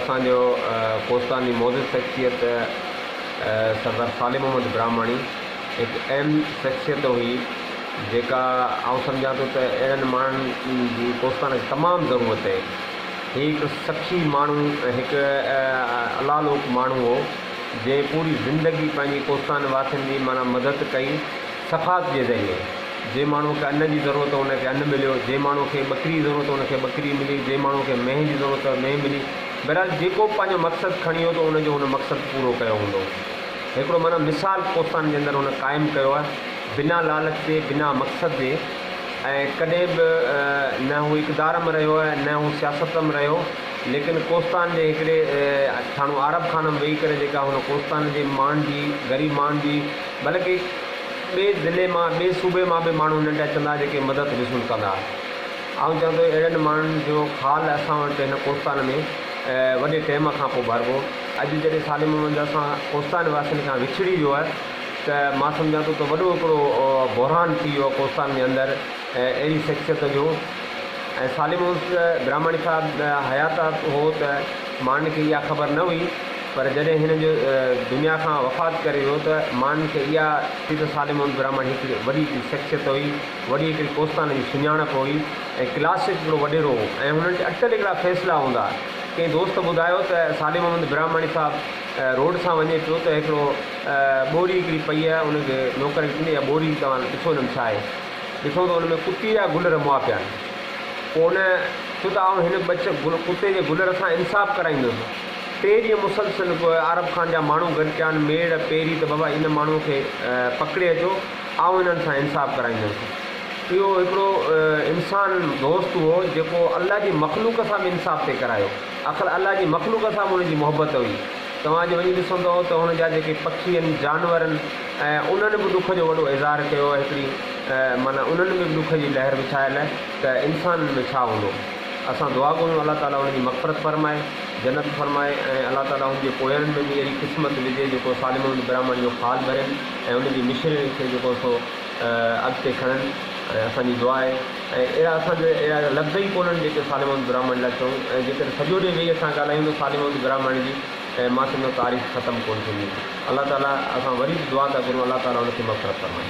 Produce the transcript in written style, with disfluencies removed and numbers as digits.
اسان جو ڪوستان جي معزز شخصيت سردار صالح محمد براهماڻي هڪ اهم شخصيت هئي جيڪا آئون سمجهان ٿو ته اهڙن ماڻهن جي ڪوستان کي تمام ضرورت اهي. هي هڪ سخي ماڻهو ۽ هڪ الله لوڪ ماڻهو هو جنهن پوري زندگي پنهنجي ڪوستان واسين جي معنيٰ مدد ڪئي سخات جي ذريعي. جنهن ماڻهوء کي ان جي ضرورت هئي ان کي ان مليو، جنهن ماڻهوء کي ٻڪري جي ضرورت هئي ان کي ٻڪري ملي، جنهن ماڻهوء کي مينهن جي ضرورت هئي مينهن ملي. بهرحال جيڪو به پنهنجو مقصد کڻي ويو ته ان جو هن مقصد پورو ڪيو هوندو. هڪڙو معنيٰ مثال ڪوستان جي اندر هن قائم ڪيو آهي بنا لالچ جي، بنا مقصد جي ۽ ڪڏهن به نه هو اقتدار م رهيو ۽ نه هو سياست م رهيو ليڪن ڪوستان جي هڪڙي ٿاڻو عارب خان م ويهي ڪري جيڪا هن ڪوستان جي ماڻهن جي غريب ماڻهن جي بلڪه ٻئي ضلعي مان ٻئي صوبي مان به ماڻهو هنن ڏي اچندا جيڪي مدد وصول ڪندا. آئون چوان ٿو اهڙن ماڻهن جو خال اسان وٽ هن ڪوستان ۾ وڏي ٽيم کان پوء ڀربو. اڄ جڏهن صالح محمد اسان ڪوستان واسين کان وڇڙي ويو آهي ته مان سمجهان ٿو ته وڏو هڪڙو بحران ٿي ويو آهي ڪوستان جي اندر اهڙي شخصيت جو ۽ صالح محمد براهماڻي صاحب حيات هو ته ماڻهن کي اها خبر نه هئي پر جڏهن هن جو دنيا کان وفات ڪري ويو ته ماڻهن کي اها ٿي ته صالح محمد براهماڻي هڪڙي وڏي هڪڙي شخصيت هئي، وڏي هڪڙي ڪوستان جي سڃاڻپ هئي ۽ ڪلاسڪ هڪڙو وڏيرو هو ۽ هنن جا اٽل هڪڙا فيصلا هوندا. ڪنهن دوست ٻڌايو ته صالح محمد براهماڻي صاحب روڊ سان وڃي پيو ته هڪڙو ٻوري هڪڙي پئي آهي ان کي نوڪر کي چوندي اها ٻوري توهان ڏسو ان ۾ ڇا آهي؟ ڏٺو ته ان ۾ ڪتي جا گلر مئا پيا آهن. پوء ان چيو ته آئون هن ٻچ ڪتي جي گلر سان انصاف ڪرائيندس. ٽي ڏينهن مسلسل عارب خان جا ماڻهو گڏ ڪيا آهن، ميڙ پيري ته بابا ان ماڻهوء کي پڪڙي اچو، آئون انهن سان انصاف ڪرائيندس. اهو هڪڙو انسان دوست هو، جيڪو الله جي مخلوق سان به انصاف پئي ڪرايو. اخر الله جي مخلوق سان به هن جي محبت هئي. توهان اڄ وڃي ڏسندؤ ته هن جا جيڪي پکي آهن، جانور آهن ۽ انهن به ڏک جو وڏو اظهار ڪيو آهي. هڪڙي معنيٰ انهن ۾ به ڏک جي لهر وڇايل آهي ته انسانن ۾ ڇا هوندو. اسان دعا گهرون الله تعاليٰ ان جي مغفرت فرمائي، جنت فرمائي ۽ الله تعاليٰ ان جي پوئيرن ۾ به اهڙي قسمت وجهي جيڪو صالح محمد براهمڻ جو خال ڀرين ۽ ان جي مشن کي جيڪو سو اڳتي کڻن ۽ اسان جي دعا آهي ۽ اهڙا اسان جي اهڙا لفظ ئي ڪونهن جيڪي صالح محمد براهمڻ لاء چئون ۽ جيڪڏهن سڄو ڏينهن ويهي اسان ڳالهايون ته صالح محمد براهمڻ جي ۽ مان سمجهان ٿو تعريف ختم ڪونه ٿيندي الله تعاليٰ اسان وري به دعا ٿا گهرون الله تعاليٰ ان کي مغفرت فرمائي.